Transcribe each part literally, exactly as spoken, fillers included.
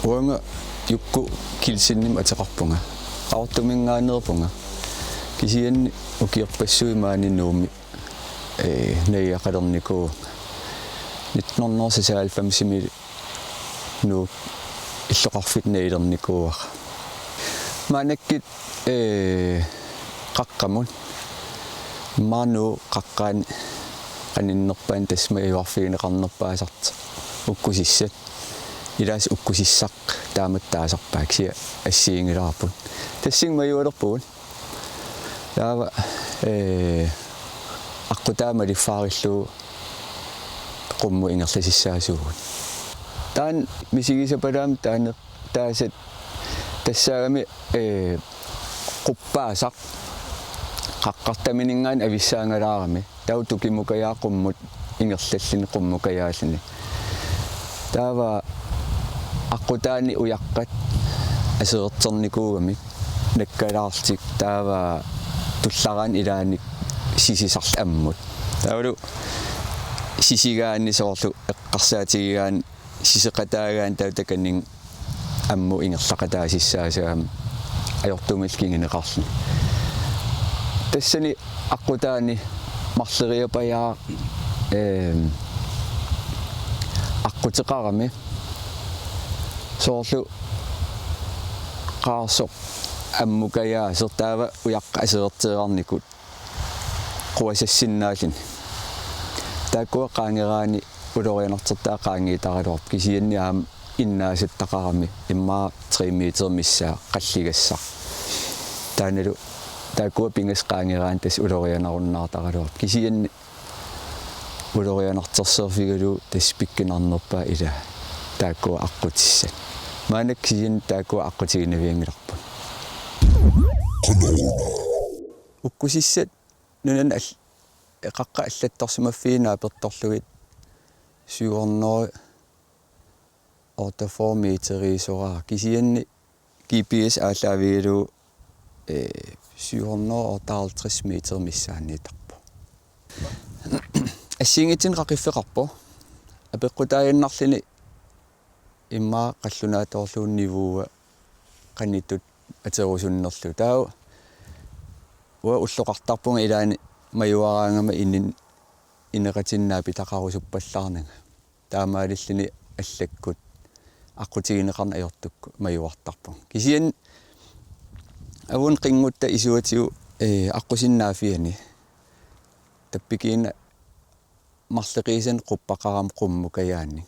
Uanga Jukku Kielsenimik ateqarpunga. Qaqortuminngaanneerpunga. Kisianni ukiorpassuit maani Nuummi, ee, najugaqalernikuuvunga. Nitten hundrede og seksoghalvfemsimi Nuuk illoqarfik najulernikuuara. Maannakkut, ee, Qaqqamut. Immaqa Nuuk Qaqqani qaninnerpaani tassa majuarfigineqarnerpaasartoq ukkusissat. Ilaasa ukkusissaq taamatut taasarpaat, kisianni assigiinngilaarput. Tassani majualerpugut. Taava, ee, aqqutaa maliffaarillugu qummut ingerlasissaasuugut. Taanna misigisapalaami taanna taasat tassaagami, ee, quppaasaq qaqqartamininngaanniit avissaangalaarami. Taava tukimukajaaq qummut ingerlalluni qummukajaalluni. Taava aqqutaani ujaqqat aserorternikuugamik nakkalaarlutik, taava tullaraanni ilaanni sisisarluni ammut. Taavalu sisigaanni soorlu eqqarsaatigigaanni siseqataagaanni taava takanna ammut ingerlaqataasissaasagami ajortumillu kinguneqarluni. Tassani aqqutaani marloriapajaaq, eem, aqquteqarami soorlu qaarsoq ammukajaasoq, taava ujaqqat aserorteerarnikut quasassinnaalluni. Taakkua qaangeraanni ulorianartortaa qaangiuttaraluarput, kisianni aamma innaasattaqarami immaqa tre meter missaa qalligassaq. Taannalu taakkua pingasut qaangeraanni tassa ulorianarunnaartaraluarput. Kisianni ulorianartorsiorfigalugu tassa pikkunarnerpaaq ilaa taakkua aqqutissat. Maannakkut kisianni taakkua aqqutiginavianngilarput. Ukkusissat nunanut al-, qaqqat allattorsimaffiit naapertorlugit syv hundrede otteogfyrre meteriusoraat, kisianni G P S aallaavigalugu, ee, syv hundrede otteoghalvtreds meter missaanniittarpoq. Assigiinngitsunik qaqiffeqarpoq. Apeqqutaaginnarluni immaqa qallunaatoorlugu niveaua qanittut atorusunnerlugu. Taava uanga ulloqartarpunga ilaanni majuaraangama inin-, ineqatinnut naapitaqarusuppallaarnanga. Taamaalilluni allakkut aqqutigineqarneq ajortukkut majuartarpunga. Kisianni avuuneq qinngutta isuatigut, ee, aqqusinnaaffiani tappikuna marloqiusanik quppaqarami qummukajaanni.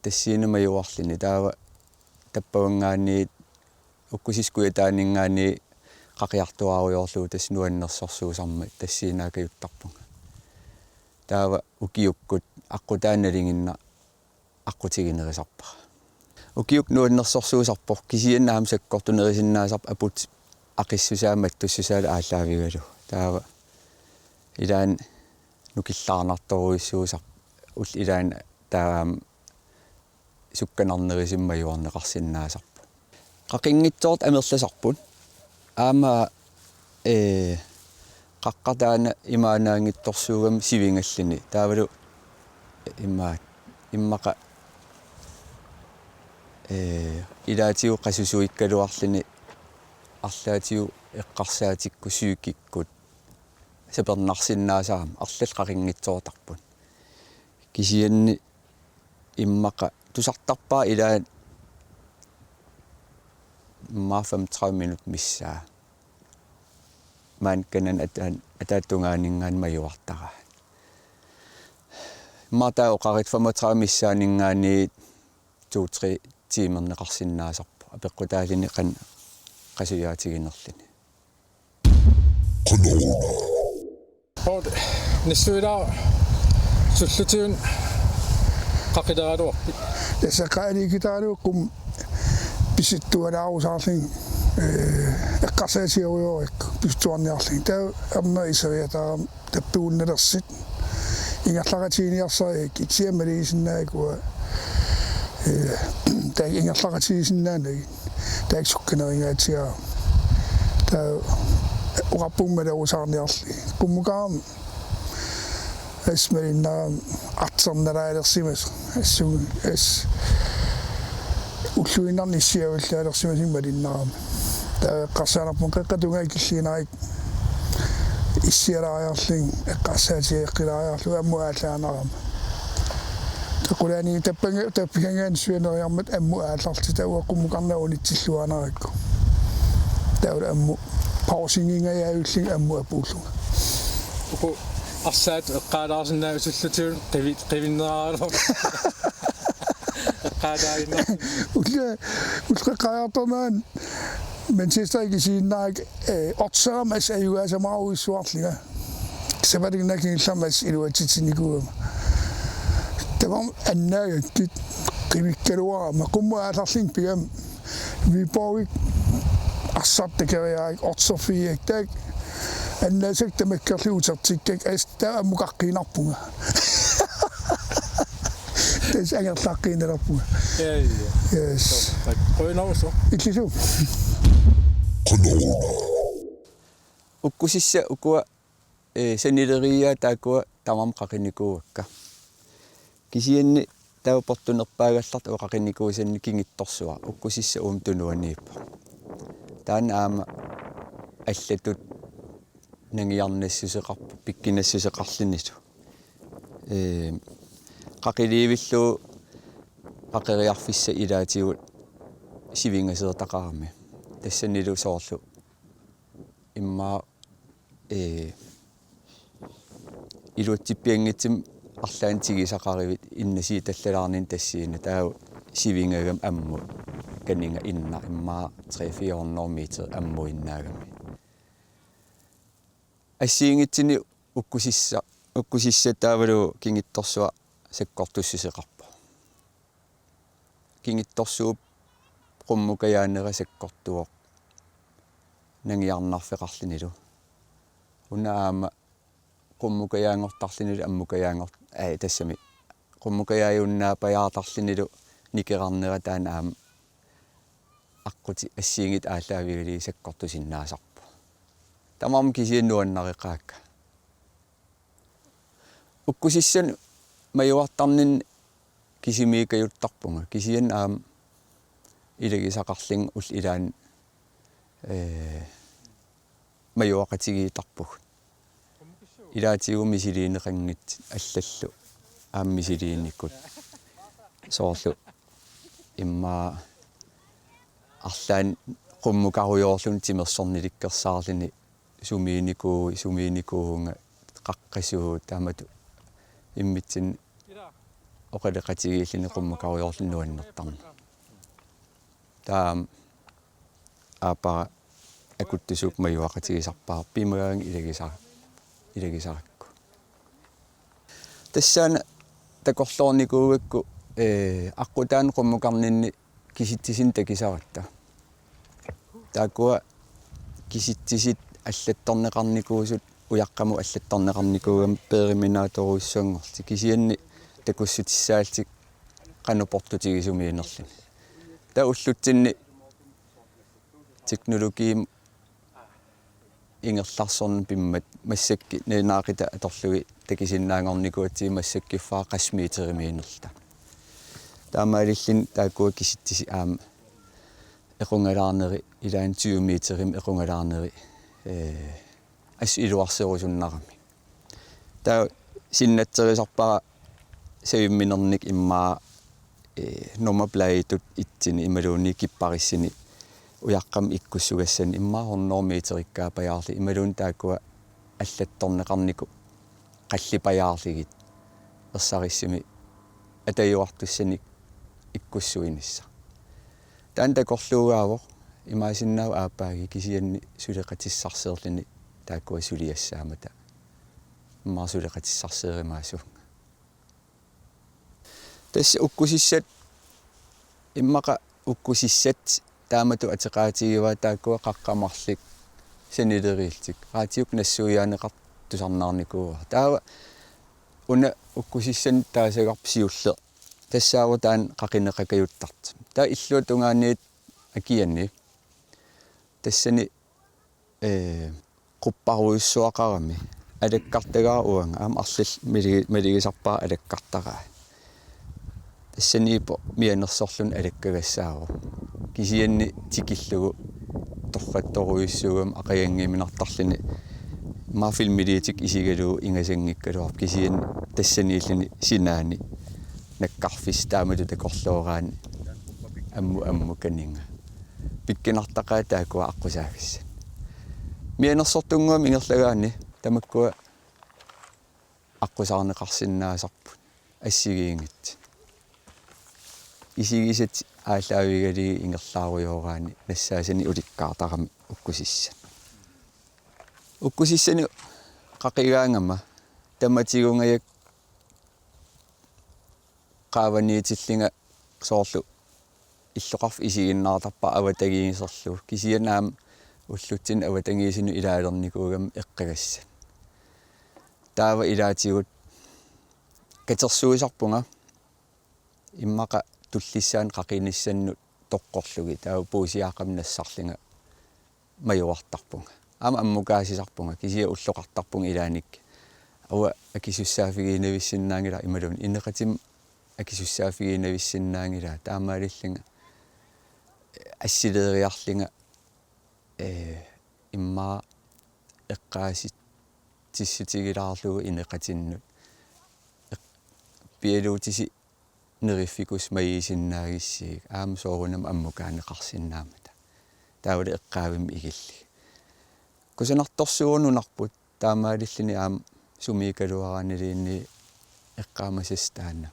Tassani majuarluni taava tappavanngaanniit ukkusissat kujataaninngaanniit qaqiartuaarujoorlugu tassa nuannersorsuusarmat tassani naakajuttarpunga. Taava ukiukkut aqqutaani nalinginnaq aqqutiginerusarpara. Ukiukkut nuannersorsuusarpoq, kisianni aamma sakkortunerusinnaasarpoq aput aqissusaa mattussusaa aallaavigalugu. Taava ilaanni nukillaarnartorujussuusarpoq, ullut ilaanni taava aamma sukkanarnerusumik majuarneqarsinnaasarpoq. Qaqinngitsoortut amerlasarput. Aamma, ee, qaqqaq taanna imaannaanngitsorsuugami sivingalluni. Taavalu immaqa, immaqa, ee, ilaatigut qasusuikkaluarluni arlaatigut eqqarsaatikkut psykikkut sapernarsinnaasarami arlallit qaqinngitsoortarput. Kisianni immaqa tusartarpara ilaanni immaqa femogtredive minut missaa. Maani kanani ataa-, ataata tungaaninngaanniit majuartaraat. Immaqa taava oqarit femogtredive missaaninngaanniit to-tre tiimerneqarsinnaasarpoq apeqqutaalluni qanoq qasujaatiginerluni. Qanoq una. Hov, Nissuilaa, sullutigut qaqileraluarpit? Tassa qaaliikkutaraluarpara qummut pisittualaarusaarlunga, ee, eqqarsaatigerujoorikku pisittuarniarlunga. Taava aamma iseriataarama tappigunnalersoq. Ingerlaqatiginiarsarigakkit, kisianni malugisinnaagukkit, ee, taakku ingerlaqatigisinnaanagit, taakku sukkanerungaatsiarama. Taava oqarpunga malerusaarniarlugit. Qummukaarama assut malunnarama artornalaalersimasoq. Assut, assut Ulluinnarni issiavallaalersimasumik malunnarami. Taava eqqarsaanerput qeqqata tungaa ikilliinerit issialaariarlugit eqqarsaatigeqqilaariarlugu ammut aallaanerama. Taava qulaani tappanga-, tappikanngaanniit suliariarmat ammut aallarluta uanga qummukarnera unitsilluareerakku. Taavalu ammut pausingingajaavillunga ammut apuullunga. Uku arsaat eqqaalaarsinnaasullutigit qivi-, qivinneqaraluarlugu. Eqqaalaaginnarlugu. Ulla, ulloqeqqaartornaan Manchester ikisiinnaak, eh, otserama as ajugaasamaarujussuarlunga. Sapaatip akunnera kingullermi as iluatsitsinnikuugama. Tamarmik annaagakkit qivikkaluarama. Qummut aallarlunga pigama Viborgip arsartut takoriarakku otserfigigakkit taakku annaasakka tamakkerlugu utertikkakka as taava ammut qaqqiinnarpunga. Tassa angerlaqqiinnarpunga. Ja, ja. Yes. Så, tak. Qujanarsuaq. Illisu. Ukkusissat ukua, eh, sanileriiaat taakkua tamarmik qaqinikuuakka. Kisianni taava portunerpaagallartoq uanga qaqinikuusannut kingittorsuaq, ukkusissaq uuma tunuaniippoq. Taanna aamma allatut nangiarnassuseqarpoq pikkunassuseqarlunilu. Ee, qaqiliivillugu qaqeriarfissat ilaatigut sivingaseertaqarami. Tassanilu soorlu immaqa, ee, iluatsippianngitsumik arlaannik tigusaqaruit innasiitallalaarnini tassani taava sivingagami ammut kaninga innaq immaqa tre fire hundrede meter ammuinnaagami. Assigiinngitsunik ukkusissa-, ukkusissat taavalu kingittorsuaq sakkortussuseqarpoq. Kingittorsuup qummukajaanera sakkortuvoq nangiarnarfeqarlunilu. Una aamma qummukajaanngortarlunilu ammukajaanngor-, ai, tassami. Qummukajaajunnaapajaartarlunilu nikerarnera taanna aamma aqqutit assigiinngitsut aallaavigalugit sakkortusinnaasarpoq. Tamarmik kisiat nuannareqaakka. Ukkusissanik majuartarninni kisimiikajuttarpunga. Kisianni aamma ilagisaqarlunga ullut ilaanni, ee, majuaqatigiittarpugut. Ilaatigut misiliineqanngitsut allallu aamma misiliinikut. Soorlu immaqa arlaannik qummukarujoorluni timersornilikkersaarluni sumiinikuuvugut, sumiinikuuvunga qaqqasuut taamatut immitsinnut oqaloqatigiilluni qummukarujoorluni nuannertarneq. Taava aappara akuttusuup majuaqatigisarpara pimagaanni ilagisa-, ilagisarakku. Tassaana takorloornikuugakku, ee, aqqutaani qummukarninni kisitsisinut takusaratta. Taakkua kisitsisit allattorneqarnikuusut ujaqqamut allattorneqarnikuugamik peeriminaatorujussuanngorlutik. Kisianni takussutissaallutik qanoq portutigisumiinnerluni. Taava ullutsinni teknologiimut ingerlarsorneq pimmat massakkut nalunaaqutaq atorlugit takusinnaanngornikuugatsigu massakkut fyrre qassit meterimiinnerluta. Taamaalilluni taakkua kisitsisit aamma equngalaarneri, ilaanni tyve meterimik equngalaarneri, ee, assut iluarserusunnarami. Taava sinnattorisarpara savimminernik immaqa, ee, nummerbladitut itsini imaluunniit kipparissini ujaqqamik ikkussugassanni immaqa hundrede meterikkaappajaarlugit imaluunniit taakkua allattorneqarnikut qallipajaarlugit ersarissumik atajuartussanik ikkussuinissaq. Taanna takorluugaavoq, imaassinnaavoq aappaagu kisianni suleqatissarsiorluni taakkua suliassaammata. Immaqa suleqatissarsiorumaassuunga. Tassa ukkusissat, immaqa ukkusissat taamatut ateqaatigivaat taakkua qaqqat marluk sanileriillutik. Raatiukkut nassuiaaneqartoq tusarnaarnikuuara. Taava una ukkusissanik taasagarput siulleq. Tassaavoq taanna qaqineqakajuttartoq. Taava illuatungaaniit akiani. Tassani, ee, qupparujussuaqarami. Alakkartagara uanga, aamma arlallit maligi-, malugisarpara alakkartaraa. Tassaniippoq mianersorluni alakkagassaavoq. Kisianni tikillugu torrattorujussuugami aqagunngiminartarluni, immaqa filmiliutikka isigalugu ingasanngikkaluarpoq, kisianni tassaniilluni sinaani nakkarfissaq taamatut takorlooraanni ammut ammut kaninga. Pikkunartaqaat taakkua aqqusaagassat. Mianersortunnguamik ingerlagaanni tamakkua aqqusaarneqarsinnaasarput assigiinngitsut. Isigisatik aallaavigalugit ingerlaarujoraanni nassaasanik ulikkaartaramik ukkusissat. Ukkusissanik qaqigaangama tamatigungajakku qaavaniitillunga soorlu illoqarfik isiginnaartarpara avatangiiserlugu. Kisianni aamma ullutsinni avatangiisinut ilaalernikuugami eqqagassat. Taava ilaatigut katersuisarpunga immaqa tullissaani qaqinissannut toqqorlugit, taava puusiaaqqamik nassarlunga majuartarpunga. Aamma ammukaasisarpunga, kisianni ulloqartarpunga ilaanni. Uanga akisussaaffigiinnavissinnaanngilaq imaluunniit ineqatima akisussaaffigiinnavissinnaanngilaq, taamaalillunga assileeriarlunga, ee, immaqa eqqaasitsissutigilaarlugu ineqatinnut. Eq-, pialuutisi neriffikussaq majuusinnaagissigik, aamma soorunami ammukaaneqarsinnaammata. Taavalu eqqaavimmik igillugit. Kusanartorsuuvoq nunarput, taamaalilluni aamma sumiikkaluaraanniluunniit eqqaamasassaq taanna.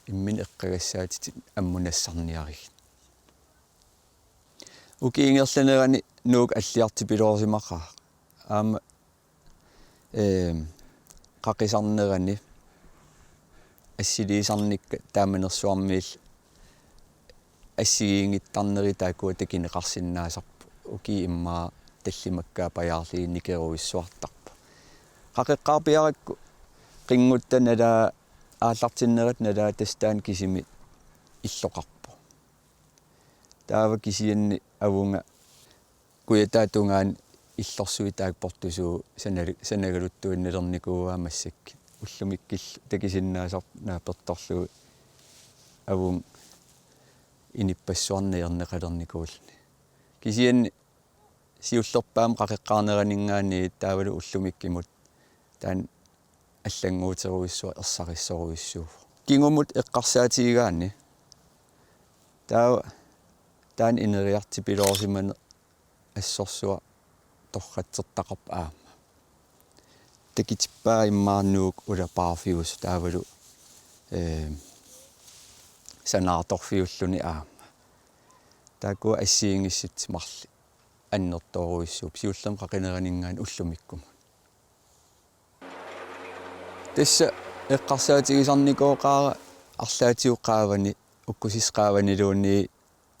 Imminut eqqagassaatitit ammut nassarniarigit. Ukiup ingerlanerani Nuuk alliartipiloorsimaqaaq. Aamma, eem, qaqisarnerani assiliisarnikka taamanersuarmiillu assigiinngittarnerit taakkua takuneqarsinnaasarput. Ukiut immaqa tallimakkaat pajaarlugit nikerujussuartarput. Qaqeqqaarpiarakku qinngutta nalaa-, aallartinnerata nalaatitassaq taanna kisimi illoqarpoq. Taava kisianni avunga kujataata tungaanut illorsuit taakku portusuut sana-, sanagaluttuinnalernikuuaat massakkut. Ullumikkut takusinnaasarput naapertorlugu avunga inuppassuarnik najorneqalernikuulluni. Kisianni siullerpaamik qaqeqqaarneraninngaanniit taavalu ullumikkumut taanna allannguuterujussuaq ersarissorujussuuvoq. Kingumut eqqarsaatigigaanni taava taanna ineriartipiloorsimaneq assorsuaq torratsertaqarpoq aamma. Takutippaa immaqa Nuuk ulapaarfiusoq taavalu, ee, sanaartorfiulluni aamma. Taakkua assigiinngissutsit marluk annertoorujussuupput siullermik qaqineraninngaanniit ullumikkumut. Tassa eqqarsaatigisarnikooqaara arlaatigut qaavani, ukkusissaq qaavaniluunniit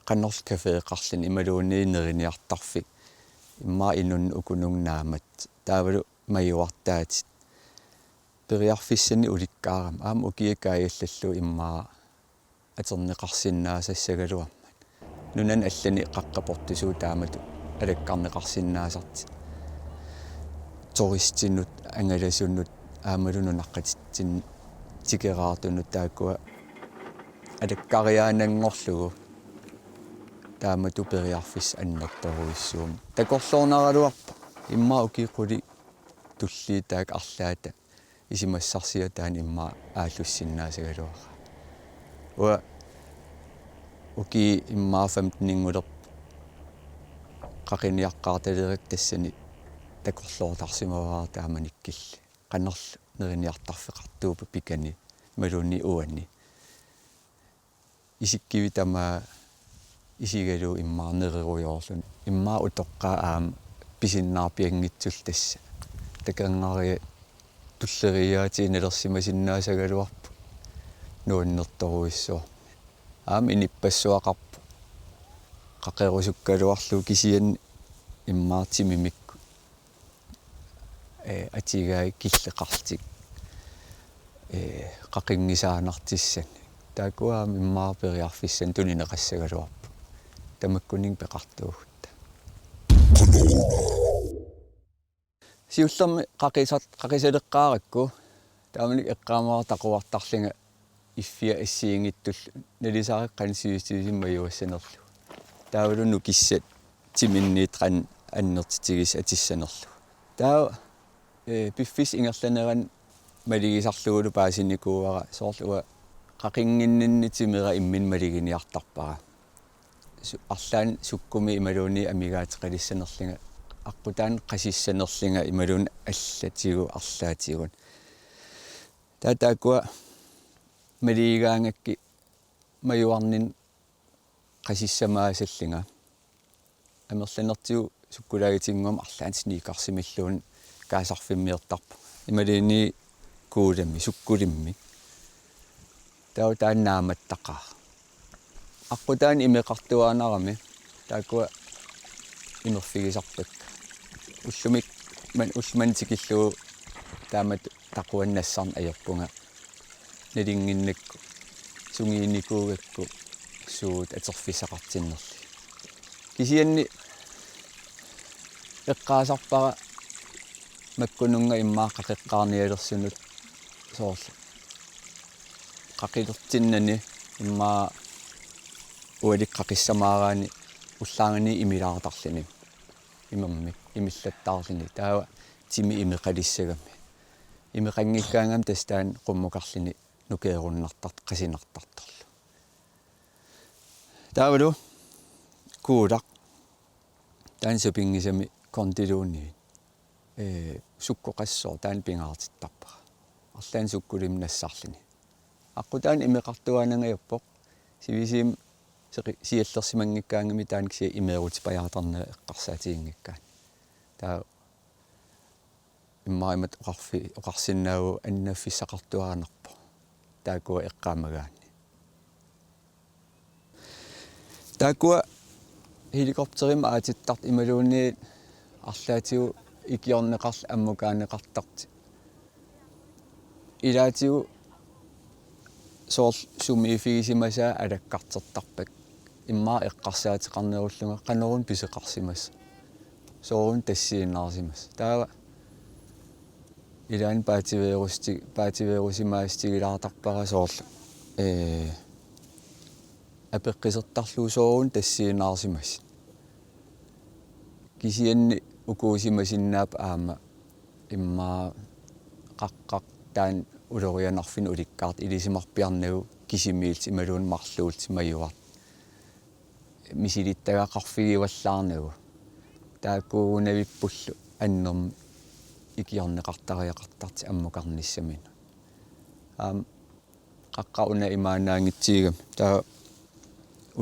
qanorlu cafeeqarluni imaluunniit neriniartarfik. Immaqa inunnut ukununnga naammattut. Taavalu majuartaatit. Periarfissanik ulikkaarami. Aamma ukiut kaajallallugu immaqa atorneqarsinnaasassagaluarmat. Nunani allani qaqqat portusuut taamatut alakkarneqarsinnaasartik. Turistinut, angalasunut, aammalu nunaqqatitsinni tikeraartunut taakkua alakkariaannanngorlugu taamatut periarfissaq annertoorujussuummat. Takorloornaraluarpoq immaqa ukiut qulit tulliit taakku arlaata isumassarsiat taanna immaqa aallussinnaasagaluaqaat. Uanga ukiut immaqa femteninngulerput qaqiniaqqaartalerakku tassani takorloortarsimavara taamanikkulli. Qanorlu neriniartarfeqartuuppat pikani imaluunniit uani. Isikkivik tamaat isigalugu immaqa nererujoorluni. Immaqa utoqqaat aamma pisinnaarpianngitsullu tassa. Takornariat tulleriiaatigineqarsimasinnaasagaluarput nuannertorujussuarmik. Aamma inuppassuaqarpoq qaqerusukkaluarlugu kisianni immaqa timimikkut, ee, atugaat killeqarlutik, ee, qaqinngisaannartussanik. Taakkua aamma immaqa periarfissanik tunineqassagaluarput. Tamakkuninnga peqartuugutta. Siullermik qaqisat-, qaqisaleqqaarakku taamanikkut eqqaamavara taquartarlunga iffiat assigiinngitsut nalisareqqan sivistivisimmik majuassanerlugu. Taavalu nukissat timinniit qanoq annertutigisut atissanerlugu. Taava ee, piffissap ingerlanerani maligisarlugulu paasinikuuara soorlu uanga qaqinnginninni timera imminut maliginiartarpara. Su-, arlaanni sukkumi imaluunniit amigaateqalissanerlunga, aqqutaani qasissanerlunga imaluunniit allatigut arlaatigut. Taava taakkua maligigaangakkit majuarninni qasissamaasallunga. Amerlanertigut sukkulaajutinnguamik arlaannik sneakersimilluunniit kaasarfimmiortarpunga. Imaluunniit kuulamik, sukkulimmik. Taava taanna naammattaqaaq. Aqqutaani imeqartuaannarami taakkua imerfigisarpakka. Ullumi man-, ulloq manna tikillugu taamatut taquanik nassarneq ajorpunga. Nalunnginnakku sungiunikuugakku suut atorfissaqartinnerlugit. Kisianni eqqaasarpara makkununnga immaqa qaqeqqaarnialersunut soorlu qaqilertinnani immaqa ualikkut qaqissamaaraanni ullaarnani imilaartarluni. Imermik imillattaarluni. Taava timi imeqalissagami. Imeqanngikkaangami tassa taanna qummukarluni nukeerunnartartoq qasinartartorlu. Taavalu kuulaq taanna sapinngisamik kondiluunniit. Ee, sukkoqassooq taanna pingaartittarpara. Arlaannik sukkulimmik nassarluni. Aqqutaani imeqartuaannangajappoq. Sivisuumik seqi-, siallersimanngikkaangami taanna kisianni imeerutipajaartarnera eqqarsaatiginngikkaanni. Taava immaqa imatut oqarfi-, oqarsinnaavugut annaffissaqartuaannarpoq. Taakkua eqqaamagaanni. Taakkua helikopterimik aatittartut imaluunniit arlaatigut ikiorneqarlutik ammukaaneqartartut. Ilaatigut soorlu sumiiffigisimasaat alakkartertarpakka. Immaqa eqqarsaateqarnerullunga qanoruna pisoqarsimasoq. Sooruna tassiinnaarsimasoq. Taava ilaanni paativeerusti-, paativeerusimaasutigilaartarpara soorlu. Ee, apeqqusertarlugu sooruna tassiinnaarsimasoq. Kisianni ukuusimasinnaapput aamma immaqa qaqqaq taanna ulorianarfinnut ulikkaartoq ilisimarpiarnagu kisimiillutik imaluunniit marluullutik majuartut. Misilittagaqarfigivallaarnagu. Taakkuugunavippullu annermik ikiorneqartariaqartartut ammukarnissaminut. Aamma qaqqaq una imaannaanngitsigigami. Taava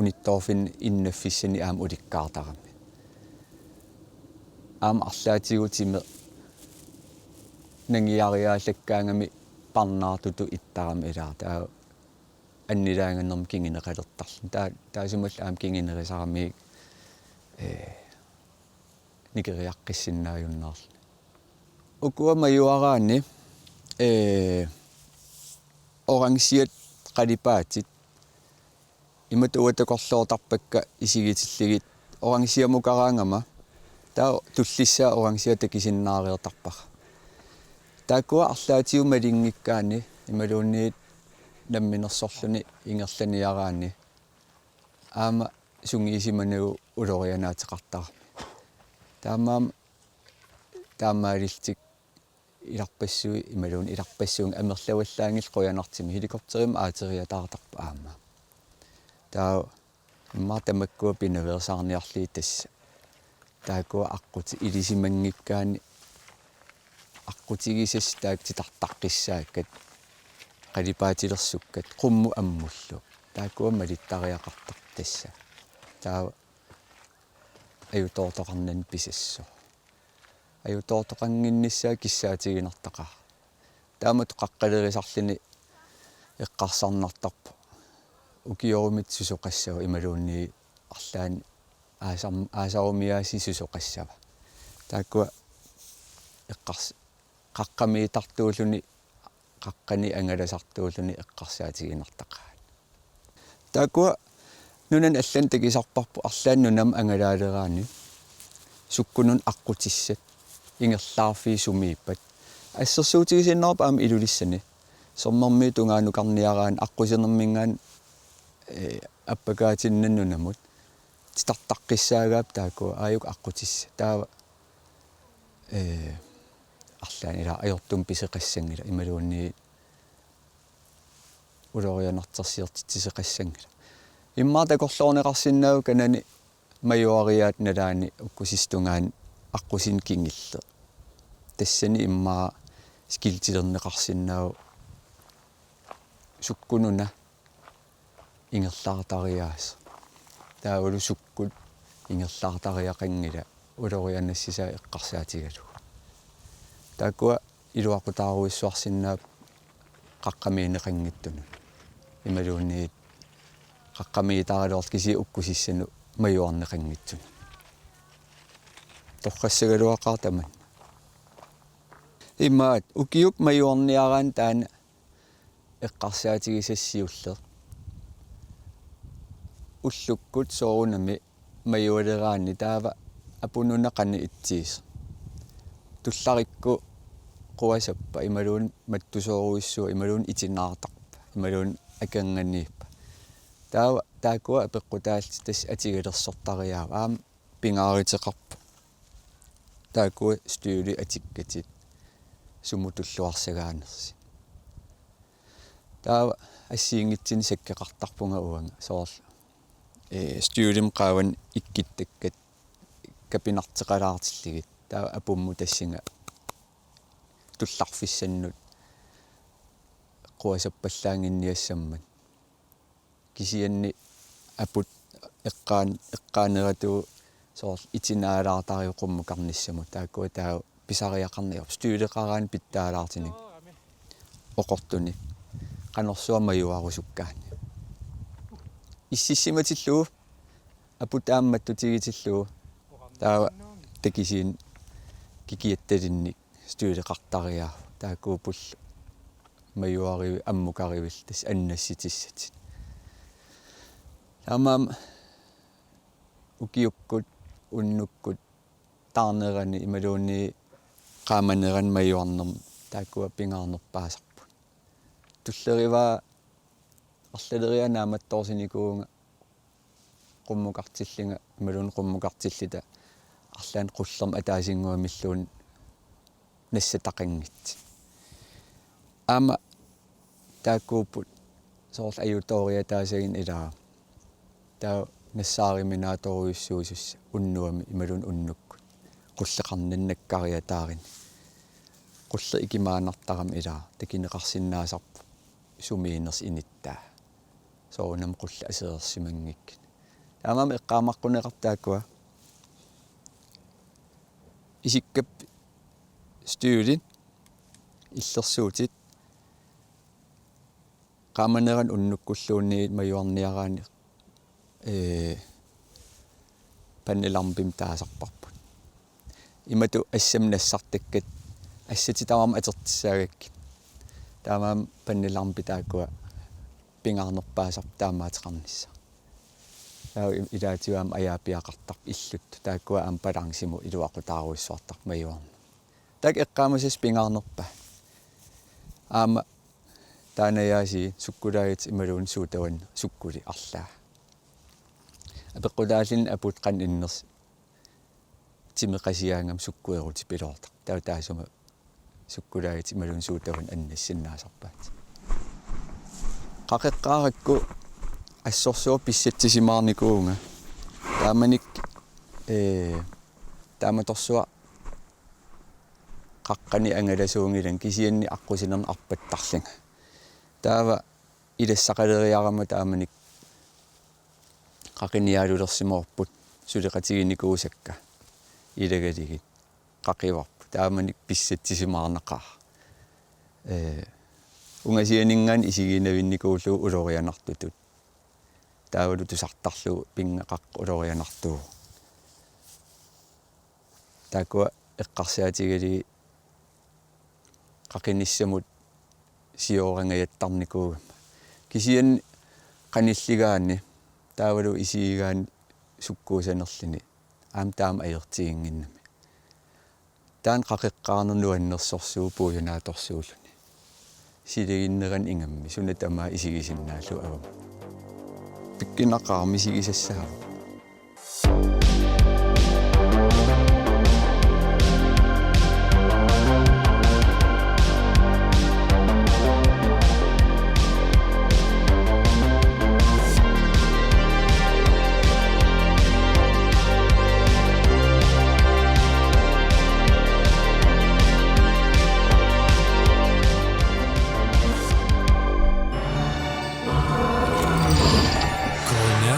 unittoorfinni innaffissani aamma ulikkaartarami. Aamma arlaatigut timeq nangiariaallakkaangami parnaartutut ittarami ilaa. Taava annilaanganermik kinguneqalertarluni. Taa-, taassumalu aamma kingunerisarami, ee, nikeriaqqissinnaajunnaarluni. Ukua majuaraanni, ee, orangiat qalipaatit imatut uanga takorloortarpakka isigitillugit orangiamukaraangama taava tullissaa orangiaa takusinnaareertarpara. Taakkua arlaatigut malinngikkaanni imaluunniit namminersorluni ingerlaniaraanni aamma sungiusimanagu ulorianaateqartarami. Taamaammat taamaalillutik ilarpassui-, imaluunniit ilarpassuunngillat amerlavallaanngillat qujanartumik helikopterimik aateriataartarput aamma. Taava immaqa tamakkua pinaveersaarniarlugit tassa. Taakkua aqqutit ilisimanngikkaanni aqqutigisassat taakku titartaqqissaakkat, qalipaatilersukkat, qummut ammullu. Taakkua malittariaqartartut tassa. Taava ajutoortoqarnani pisassaaq. Ajutoortoqannginnissaa kissaatiginartaqaaq. Taamatut qaqqalerisarluni eqqarsarnartarpoq. Ukiorumit susoqassava imaluunniit arlaanni aasam-, aasarumiaasiit susoqassava. Taakkua eqqars-, qaqqamiittartuulluni, qaqqani angalasartuulluni eqqarsaatiginartaqaat. Taakkua nunani allani takusarparput arlaanni nunamut angalaaleraanni sukkunut aqqutissat ingerlaarfiit sumiippat. Assersuutigisinnaavarput aamma Ilulissani. Sommermiut tungaanukarniaraanni aqqusinerminngaanniit, ee, appakaatinnani nunamut titartaqqissaagaapput taakku aajuku aqqutissat. Taava, ee, arlaanni ila ajortumik piseqassanngilaq imaluunniit ulorianartorsiortitsisoqassanngilaq. Immaqa takorloorneqarsinnaavoq kanani majuariaata nalaani ukkusissap tungaani aqqusineq kingulleq. Tassani immaqa skiltilerneqarsinnaavoq sukkununa ingerlaartariaaseq. Taavalu sukkut ingerlaartariaqanngilaq ulorianassisaa eqqarsaatigalugu. Taakkua iluaqutaarujussuarsinnaapput qaqqamiunneqanngitsunut. Imaluunniit qaqqamiutaraluartut kisianni ukkusissanut majuarneqanngitsunut. Torrassagaluaqaaq tamanna. Imaat ukiukkut majuarniaraanni taanna eqqarsaatigisassaq siulleq. Ullukkut soorunami majualeraanni taava apunnuna qanoq itsigisoq. Tullarikku quasappa imaluunniit mattusoorujussuaq imaluunniit itinaartarpa imaluunniit akornanniippa. Taava taakkua apeqqutaallutik tassa atugalersortariaavoq. Aamma pingaaruteqarpoq taakkua støvlit atikkatit sumut tulluarsagaanersut. Taava assigiinngitsunik sakkeqartarpunga uanga soorlu, ee, støvlimik qaavanut ikkuttakkat kapinarteqalaartillugit. Taava apummut tassunga tullarfissannut quasappallaannginniassammat. Kisianni aput eqqaan-, eqqaaneratuut soorlu itinaalaartariuvoq qummukarnissamut. Taakkua taava pisariaqarneq ajorpoq støvleqaraanni pitsaalaartunik oqortunik. Qanorsuaq majuarusukkaanni. Ississimatillugu aput aamma mattutigitillugu. Taava takisuunik kikiattalinnik støvleqartariaavoq. Taakkuupput majuarivi-, ammukarivillu tassa annassitissatit. Taamaammat ukiukkut, unnukkut, taarnerani imaluunniit qaamanerani majuarnermi taakkua pingaarnerpaasarput. Tulleriiaat arlaleriaat naammattoorsinikuuvunga qummukartillunga imaluunniit qummukartilluta arlaannik qullermik ataasinnguamilluunniit nassataqanngitsut. Aamma taakkuupput soorlu ajutooriataasagut ilaa. Taava nassaariminaatorujussuusussat unnuami imaluunniit unnukkut. Qulleqarnannakkariataaruni. Qulleq ikimaannartarami ilaa takuneqarsinnaasarpoq sumiinnersoq inuttaa. Soorunami qulleq aserorsimanngikkuni. Taamaammat eqqaamaqquneqartut taakkua isikkapput støvlit, illersuutit, qaamanerani unnukkulluunniit majuarniaraanni, ee, pandelampimik taasarparput. Imatut assammik nassartakkat assatit tamarmik atortussaagakkit. Taamaammat pandelampi taakkua pingaarnerpaasarput taamaateqarnissaq. Taava i-, ilaatigut aamma ajaapiaqartarput illuttut. Taakkua aamma balancimut iluaqutaarujussuartarpoq majuarneq. Taakku eqqaamasassat pingaarnerpaat. Aamma taanna aasiit sukkulaajut imaluunniit suutavan sukkuli arlaa. Apeqqutaalluni aput qanoq innersoq timeqasigaangama sukkuerutipiloortarpoq. Taava taassuma sukkulaajut imaluunniit suutavan annassisinnaasarpaat. Qaqeqqaarakku assorsuaq pissatsisimaarnikuuvunga. Taamanikkut, ee, taamatorsuaq qaqqanik angalasuunngilanga kisianni aqqusinernik arpattarlunga. Taava ilassaqaleriarama taamanikkut qaqiniaalulersimavarput suleqatiginikuusakka ilagalugit qaqivarput. Taamanikkut pissatsisimaarnaqaaq. Ee, ungasianinngaanniit isigiinnavinnikuullugu ulorianartutut. Taavalu tusartarlugu pinnga qaqu ulorianartuuvoq. Taakkua eqqarsaatigalugit qaqinissamut sioorangajattarnikuugama. Kisianni qanilligaanni taavalu isigigaanni sukkuussanerluni aamma taama ajortiginnginnami. Taanna qaqeqqaarneq nuannersorsuuvoq puiunaatsorsuulluni. silaginnerani ingammik suna tamaat isigisinnaallugu avammut. Pikkunaqaaq misigisassaavoq. Konya,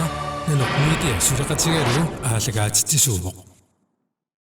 Nanoq Media suleqatigalugu aallakaatitsisuuvoq.